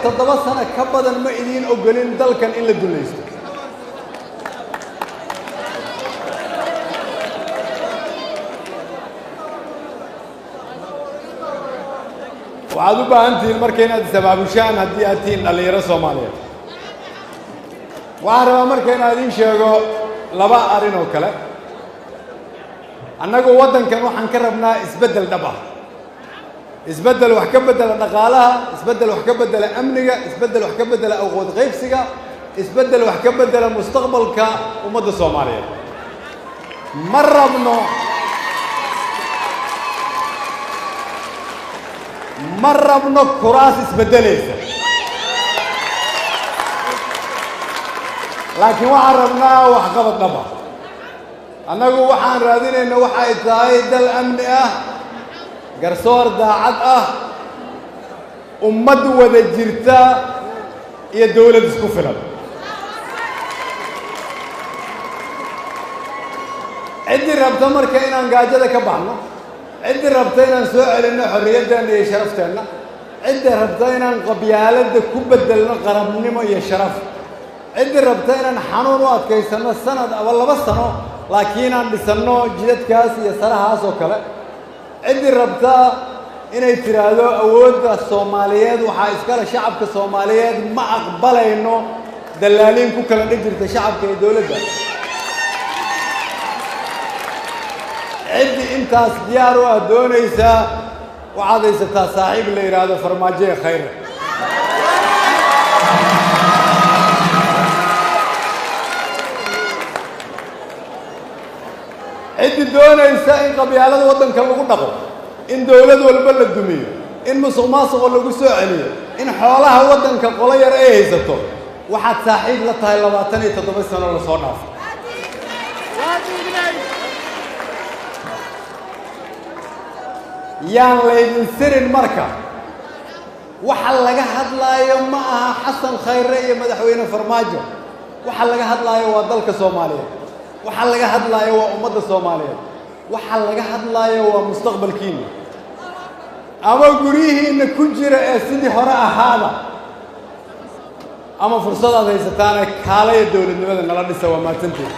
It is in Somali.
27 sano ka badan ma idiin ogolin dalkan in la dulaysto. Waxaad u baahan tihiin marka inaad is-abaabushaan haddii aad tihiin dhallinyaro Soomaaliyeed. Waxaan rabaa marka inaan idiin sheego laba arrin oo kale. Annagu waddankan waxaan ka rabnaa isbeddel dhab ah, isbeddel wax ka beddela dhaqaalaha, isbeddel wax ka beddela amniga, isbeddel wax ka beddela awood qaybsiga, isbeddel wax ka beddela mustaqbalka ummadda Soomaaliyeed. Ma rabno, ma rabno kuraas isbeddelaysa, laakiin waxaan rabnaa waxqabad dhab ah. Annagu waxaan raadinayna waxa ay tahay dal amni ah, garsoor daacad ah, ummad wada jirta iyo dawlad isku filan. Ciddii rabta marka inaan gaajada ka baxno, ciddii rabta inaan soo celinno xorriyadeenna iyo sharafteenna, ciddii rabta inaan qabyaaladda ku beddelno qarabnimo iyo sharaf, ciddii rabta inaan xanuun u adkaysanno sanad ama 2 sano laakiin aan dhisanno jidadkaas iyo sarahaas oo kale, ciddii rabta inay tiraahdo awoodda Soomaaliyeed waxaa iskale shacabka Soomaaliyeed, ma aqbalayno dallaaliin ku kala dhig jirta shacabka iyo dawladda. Ciddii intaas diyaar u ah doonaysaa, waxaad haysataa saaxiib la yidhaahdo Farmaajo ee Khayre. Ciddii doonaysa in qabyaalada waddanka lagu dhaqo, in dawlad walba la dumiyo, in musuq maasuqo lagu soo celiyo, in xoolaha waddanka qolo yar ay haysato, waxaad saaxiib la tahay 27 sano lasoo dhaafay. Yaan laydin sirin marka waxa laga hadlaayo ma aha Xasan Khayre iyo madaxweyne Farmaajo. Waxa laga hadlaayo waa dalka Soomaaliyeed, waxa laga hadlaayo waa ummadda Soomaaliyeed, waxa laga hadlaayo waa mustaqbalkiina ama guryihiinna ku jira ee sidii hore ahaada, ama fursadaad haysataane kaalaya dawladnimada nala dhisa. Waa mahadsantiin.